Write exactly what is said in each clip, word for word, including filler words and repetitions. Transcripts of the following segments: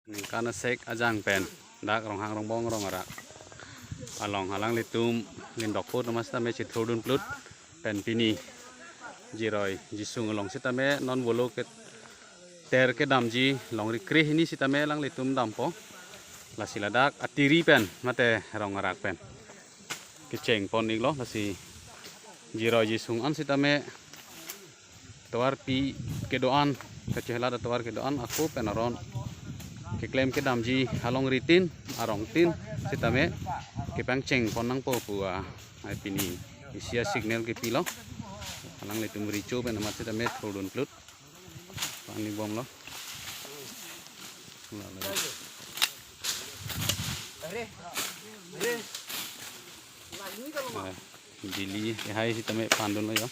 Ningkan asek ajang pen dak Ronghang Rongbong Rong Arak along alanglitum lindokpo atum sitame chethurdun plut pen pini Jiroi Jisung along sitame non volo keter kedamji longri krehini sitame alanglitum dampo. Lasi ladak Atiri pen mate Rong Arak pen kecheng pon iklo. Lasi Jiroi Jisung an sitame tovarpi kedo-an, kachehelat atovar kedo-an ako pen aron keklem kedamji alongritin arongtin sitame kepangcheng pon nangpo pu a ai pini isi a signal kepilo. Alanglitum recho pen amat sitame thurdun plut. Pani bomlo. Lalo. Eh, Dili, eh, hai sitame pandunlo yo.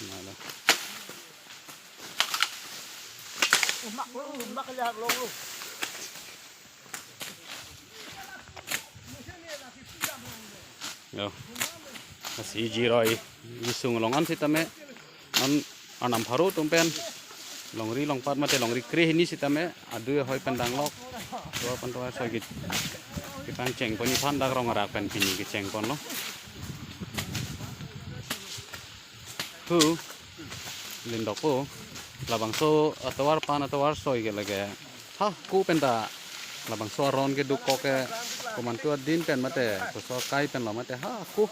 Lalo. Yo. Lasi Jiroi Jisung along an sitame non arnam pharo atum pen longri longpat mate longri krehini sitame adui ahoi pen danglok. Tovar pen tovar soi ke kepangcheng pon iphan dak Rong Arak pen pini kecheng ponlo. Hu lindokpo labangso atovar pan atovar soi ke lake ha ako penta labangso aron keduk kok ke komantu adin pen mate koso akai penlo mate ha ako.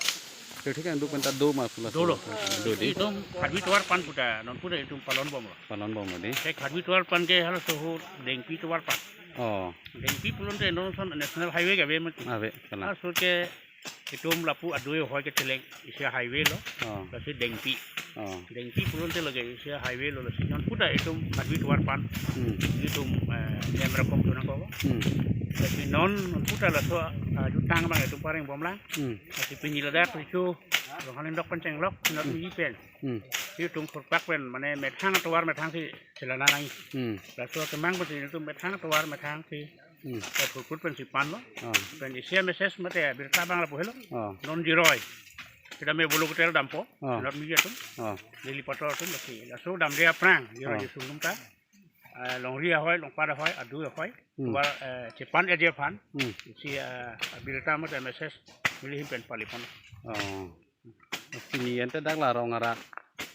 Kethik ang duk penta do ma pula. Dolo. Do di. Itum Kharbi tovar pan puta, non puta itum palon bomlo. Palon bomlo di. Ke Kharbi tovar pan ke halaso ho Dengpi tovar pan. Oh. Dengpi pulote non son national highway ke ave mati. Ave, kalang. Halaso ke itum lapu adui ahoi ketheleng isi a highway lo. Oh. Lasi Dengpi. Oh. Dengpi pulote lake isi a highway lo, lasi non puta itum Kharbi tovar pan. Hmm. Itum, eh, nem rakok tu nangkok. Hmm. Lasi non puta laso, ah, jutang abang itum pareng bomlang. Hmm. Lasi pini ladak recho Ronghang lindok pangchenglok, non Hmm. mi pen. Hmm. Itum kurpak pen mane methang atovar methang si chelana nangji. Hmm. Laso kemang pensi itum methang atovar methang si Hmm. eh, kurkut pensi panlo. Ah. Pen isi a message mate birta abang lapu helo. Ah. Non Jiroi sitame volo keter dampo. Ah. Not mi atum. Ah. Lily pator atum lasi. Laso damde aphrang Jiroi Ah. Jisung atum ta. Eh, longri ahoi, longpat ahoi, adui ahoi. Hmm. Tovar, eh, chepan-etji aphan. Hmm. Isi, eh, birta mate message neli ahin pen pali pon. Oh. Pini ante dak la Rong Arak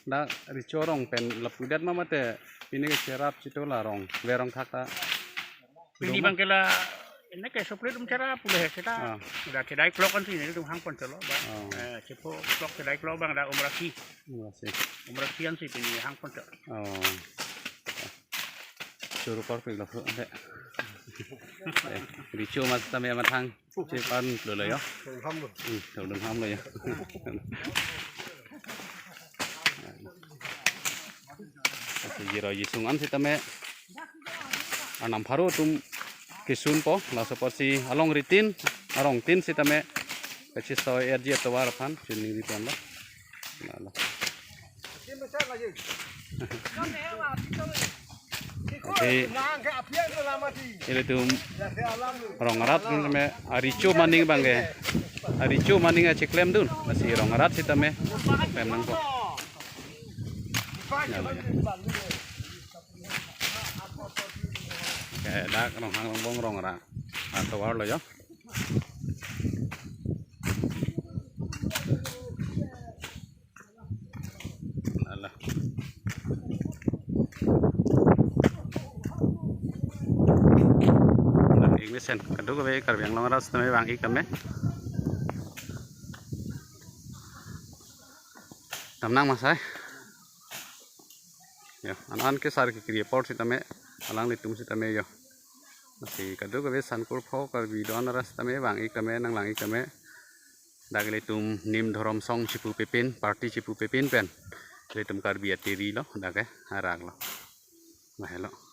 dak recho arong pen lapu det ma mate pini ke cherap chito la rong verong thak ta. Pini Doma? Bang ke la, ini ke supli dum cherap pule he seta. Ah. Udah chedai klok ansi nelitum hang pon cholo ba. Ah. Eh, chepo klok chedai klok bang dak Umrasi. Umrasi. Umrasi ansi pini hang pon cholo. Oh. Churu kor pik lo ante. Eh, recho ma sitame methang. Chepan lo lo yo. Thurdun ham lo. Hmm, thurdun ham lo yo. Lasi Jiroi Jisung an sitame arnam pharo atum kesunpo, laso apotsi alongritin arongtin sitame kachesoi-etji atovar aphan chuningri ponlo. Lalo. Ante ilitum Rong Arat atum tame arecho maning bang ke. Arecho maning acheklem dun. Lasi Rong Arat sitame klem nangpo. Ya, ya. Ke dak Ronghang Rongbong Rong Arat atovar lo yo. Alah. Dak ik mesen, kadokave Karbi Anglong arat sitame vang ik tame. Damnang masai. Yo, an an ke sar kekri apor sitame, alanglitum sitame yo. Lasi kadokave sankur pho Karbi do-an arat sitame vang ik tame, nanglang ik tame. Dak ilitum nim dhorom song chipupe pin, party chipupe pin pen ilitum Karbi Atiri lo, dak ke arak lo. Lahelo.